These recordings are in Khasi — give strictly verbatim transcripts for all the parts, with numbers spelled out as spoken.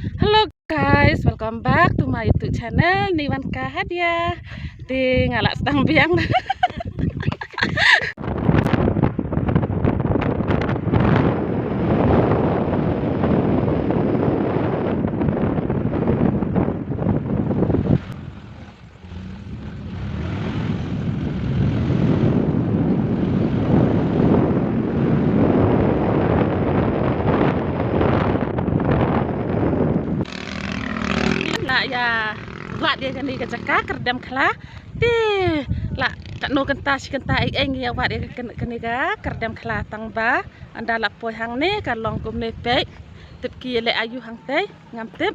Hello guys, welcome back to my YouTube channel, Niwan Ka Hadia. Te nga la sdang biang. La ïa wad ïa kane ka jaka Kyrdem Khla. Te la katno kynta shi kynta ei ei ngi ïa wad ïa kane, kane ka Kyrdem Khla tang ba ynda la poi hangne ka long kumne peit. Tip ki leh aïu hangtei ngam tip.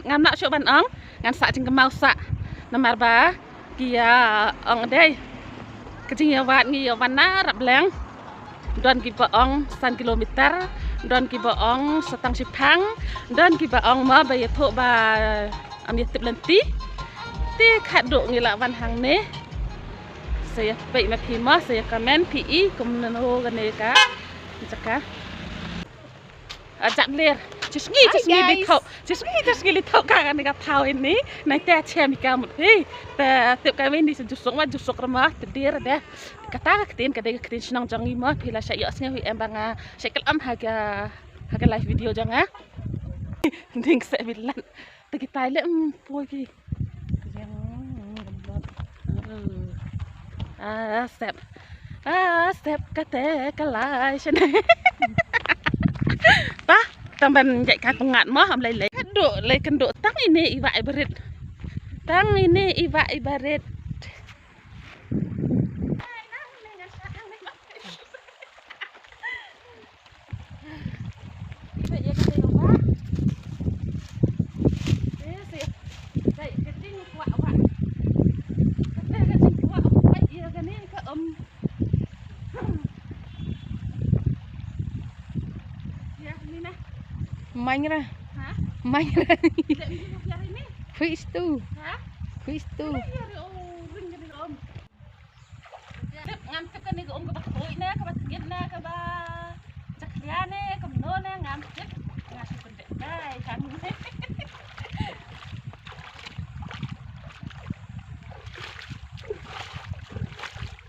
Ngam lah shuh ban ong, ngan sah jingkynmaw sah. Namar ba ki ïa ong dei ka jingïawad ngi ïa wan na Rapleng. Don kiba ong san kilometer, don kiba ong sa tang shiphang, don kiba ong ma ba ïathuh ba ym ïatip lynti. Te khadduh ngi la wan hangne. Sa ïa peit ma phi ma, sa ïa comment phi i kumno kane ka jaka. Ah, jak ler. Chisngi, chisngi li thok. Chisngi, chisngi li thok ka kane ka thaw ini. Nai te chem ka mut phi. Te tip ka ini sa jusuk ma, jusuk rama te dir de. Kata ka ktien, ka dei ka ktien shnong jong i ma, phi la sha ïoh sngew hi em ba nga sha klam ha ka, ha ka live video jong nga. Ding se bilan. Te kitai leh, mm, poi ki. Yang, mm, ah, step. Ah, step kate ka lai shane. Pa, tang ban jai ka pengat mo, am lai lai. Kynduh, lai kynduh. Tang ini i wah i barit. Tang ini i wah i barit. Main ra. Main ra. Quiz tu. Quiz tu. Tip, ngam tip kane ka um kaba khuid ne, kaba tngit ne, kaba jakhlia ne, kumno ne, ngam tip. Nga shu pyndep kai kan.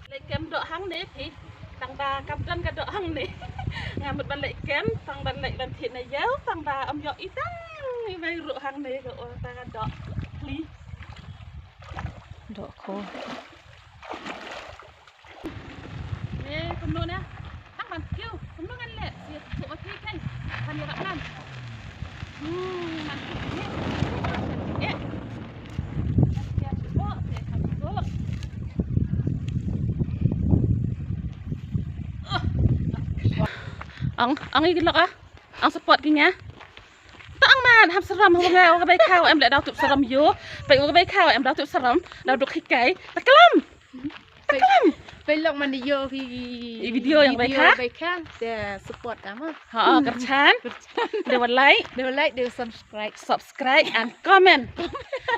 Leit kem doh hangne phi. Tang ba kam don ka doh hangne. Nga mut ban leit kem, tang ban leit ban thied na ïew, tang ba ym ïoh i tang i wei ruh hangne ka, oh, tang ka doh. Pli. Doh ko. Eh, kumno na? Tang ban kiew, kumno ngan leh? Sia tuk ma phi kai. Kan ïarap ngan. Hmm, man kiew ni. Eh. Sia tuk, sia tuk. Ang, ang i lok ah. Ang support ki nga. Tang man, ham seram, haba nga, haba ka bai khaw em leh daw tup seram ïo. Bai haba ka bai khaw em daw tup seram, daw duk hikai. Taklam. Taklam. Bai lok man ïo ki i video ïa ka bai kha. Bai kha, te support ka ma. Ha, kyrchan. Kyrchan. Dei wa like. Dei wa like, dei wa subscribe. Subscribe and comment.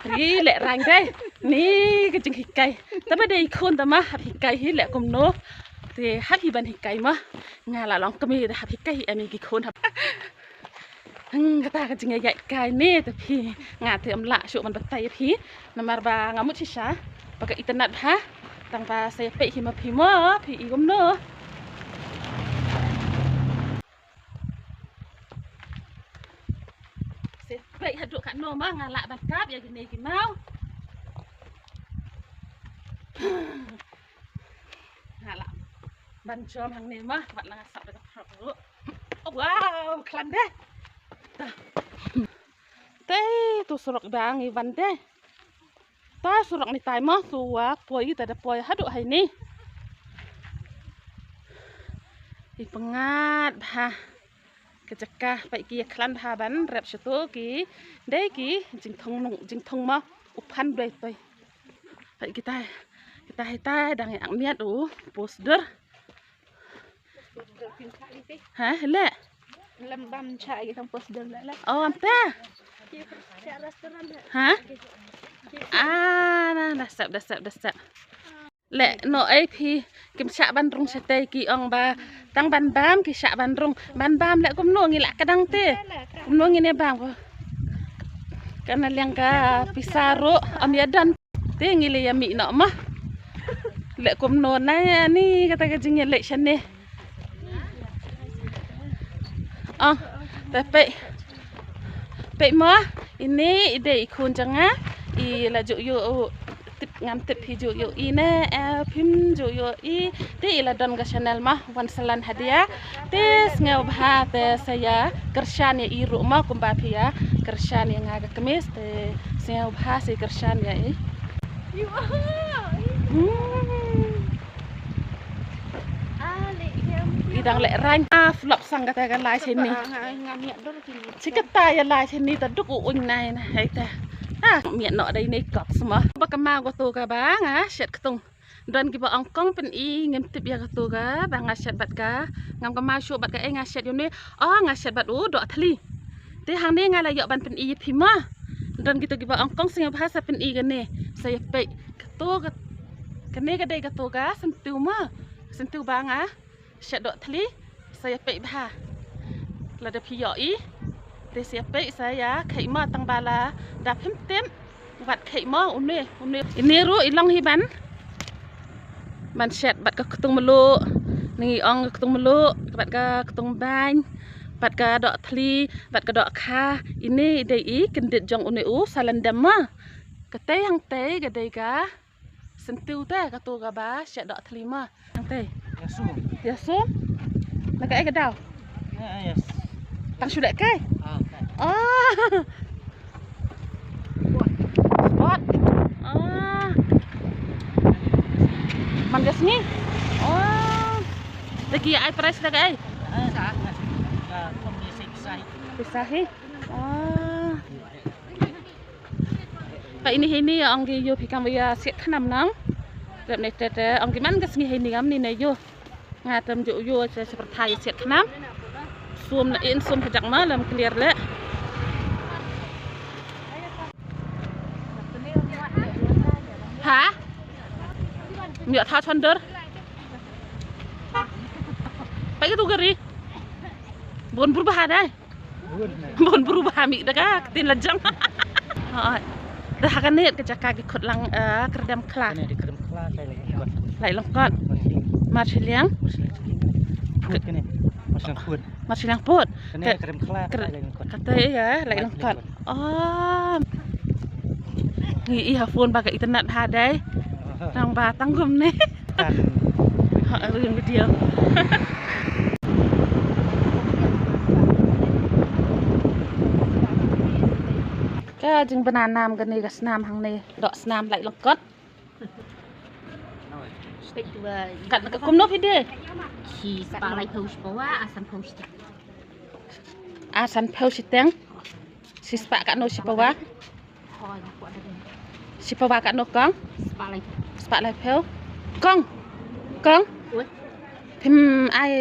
Ri leh rang dei. Ni ka jinghikai. Taba dei khun tama hap hikai hi leh kumno. Te hap hi ban hikai ma. Nga la long kmie da hap hikai hi em i ki khun hap. Hmm, kata ka jingïaid kai ne te phi. Nga te ym lah shuh ban batai ïa phi. Namar ba nga mut shisha ba ka itynnad bha. Tang ba sa ïa peit hi ma phi mo, phi i kumno. Sa ïa peit haduh katno ma nga lah ban kap ïa kine ki maw. Nga lah ban jam hangne ma, wat la nga sap da ka phrok ruh. Oh, wow, khlem deh. Te tu surok dang i wan deh. Ta surok ni tai ma, tu wa poi ta da poi haduh hai ni. I pyngat bha. Ka jaka peit ki ïa khlem bha ban rep sha tu ki dei ki jingthung nung, jingthung ma u phan dei toi. Peit kitai, kitai hitai dang ïa miat u post dur. Ha, le. Lem bam cha ïa tang post dur le. Oh, ante. Ha? Ah, na, da sep, da sep, da sep. Leh noh ei phi, kim shah ban rung shatei, ki ong ba tang ban bam ki shah ban rung. Ban bam leh kumno, ngi lah ka dang te. Kumno ngin ïa bam ko. Ka na liang ka pisa ruh ym ïa don. Te ngi leh ïa mih noh mo. Leh kumno na ïa ni kata ka jingïaleh shane. Oh, te peit. Peit mo, ine i dei i khun jong nga, i la ju ïoh tip, ngam tip phi ju ïoh i ne, eh, phim ju ïoh i, te i la don ka channel mo, Wansalan Hadia. Te sngewbha te sa ïa kyrshan ïa i ruh mo, kumba phi ïa kyrshan ïa nga ka kmie, te sngewbha sa kyrshan ïa i. Hmm. I dang lehraiñ. Ah, flop sang kata ka lai shini. Shi kata ïa lai shini ta duk u uñ nai na hai ta. Ah, miet noh dei ni kok sma. Ba ka maw kato kaba nga shet ktung. Don kiba ong kong pyn-i ngim tip ïa kato kaba nga shet bad ka. Ngam ka maw shuh bad ka ei nga shet ïa une. Oh, nga shet bad u doh thli. Te hangne nga la ïoh ban pyn-i ïa phi ma. Don kito kiba ong kong sngewbha sa pyn-i kane. Sa ïa peit. Kato ka, kane ka dei kato ka syntiew ma. Syntiew ba nga shet doh thli, sa ïa peit bha. Lada phi ïoh i, te sa ïa peit sa ïa kheiñ ma tang ba lada phim tip. Wat kheiñ ma une, une. Ine ruh i long hi ban, ban shet bad ka ktung mluh. Ngi ong ka ktung mluh, bad ka ktung baiñ, bad ka doh thli, bad ka doh kha. Ine i dei i kyndit jong une u salandem ma. Katei hangtei ka dei ka syntiew te kato kaba shet doh thli ma. Hangtei. Ïa sum. Ïa sum. Na kaei ka daw? Ïa, ïa. Tang shu leh kai? Ah, kai. Ah. Spot. Ah. Man ka sngi? Ah. Te ki ai price da kaei? Ah, sa, sa, sa, sa, sa, sa. Pisa hi. Ah. Ka ini hini ong ki ïoh phi kam ïa siat khnam nang. Rep ne te te ong ki man ka sngi hini ngam ni ne ïoh. Nga tam ju ïoh sa sa pyrthai siat khnam. Sum na in sum hajak ma lam clear le. Ha? Mio tha chondor. Pai ka tu gari. Bon bur ba ha dai. Bon bru ba ha mih da ka ktien la jong. Hooid. Da ha kane ka jaka ki khot lang, eh, kyrdem khla. Kane dei kyrdem khla, lai lyngkot. Lai lyngkot. Mar shiliang. Mar shiliang. Phut kane. Mar shiliang phut. Mar shiliang phut. Kane kyrdem khla, lai lyngkot. Kata ïa, lai lyngkot. Oh. Ngi i ha phone ba ka internet ha dei. Tang ba tang kumne. Kan. Ha, ring video. Ka jingbna nam kane ka snam hangne, doh snam lai lyngkot. Kat kumno phi dei? Shispah laiphew shipawa, ar sanphew shiteng. Ar sanphew shiteng. Shispah katno shipawa? Shipawa katno kong? Spah laiphew. Kong. Kong. Phim ai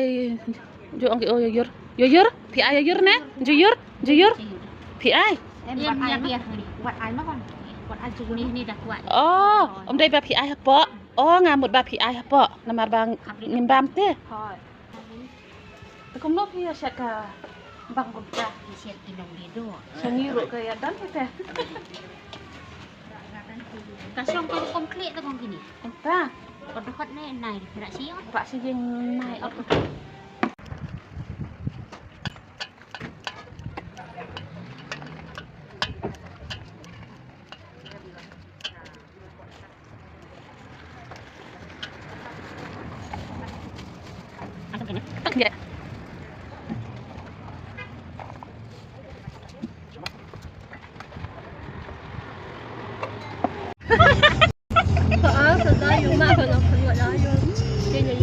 ju ong ki o ïa ïur. Ïa ïur. Phi ai ïa ïur ne? Ju ïur. Ju ïur. Phi ai. Oh, ym dei ba phi ai hapoh. Oh, nga mut ba phi ai hapoh. Namar ba ngim bam te. Te kumno phi ïa shet ka bang kumta? Shet ki nong dei doh. Sha ngi ruh ka ïa don te. Ka shong ka rukom khleh te kong kine. Kumta. Ka dkhot ne nai rah shi ïa. Rah shi ïa nai.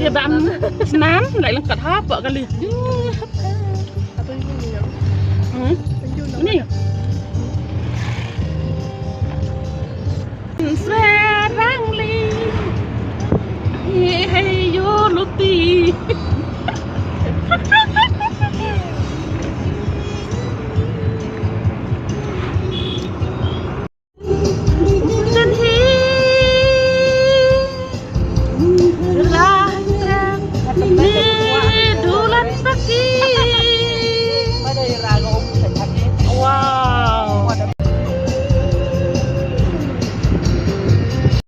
Ïa bam snam lai lyngkot hapoh kali. Hmm. Ni. Srerang li. Hi hei yu luti. Ni dulan paki.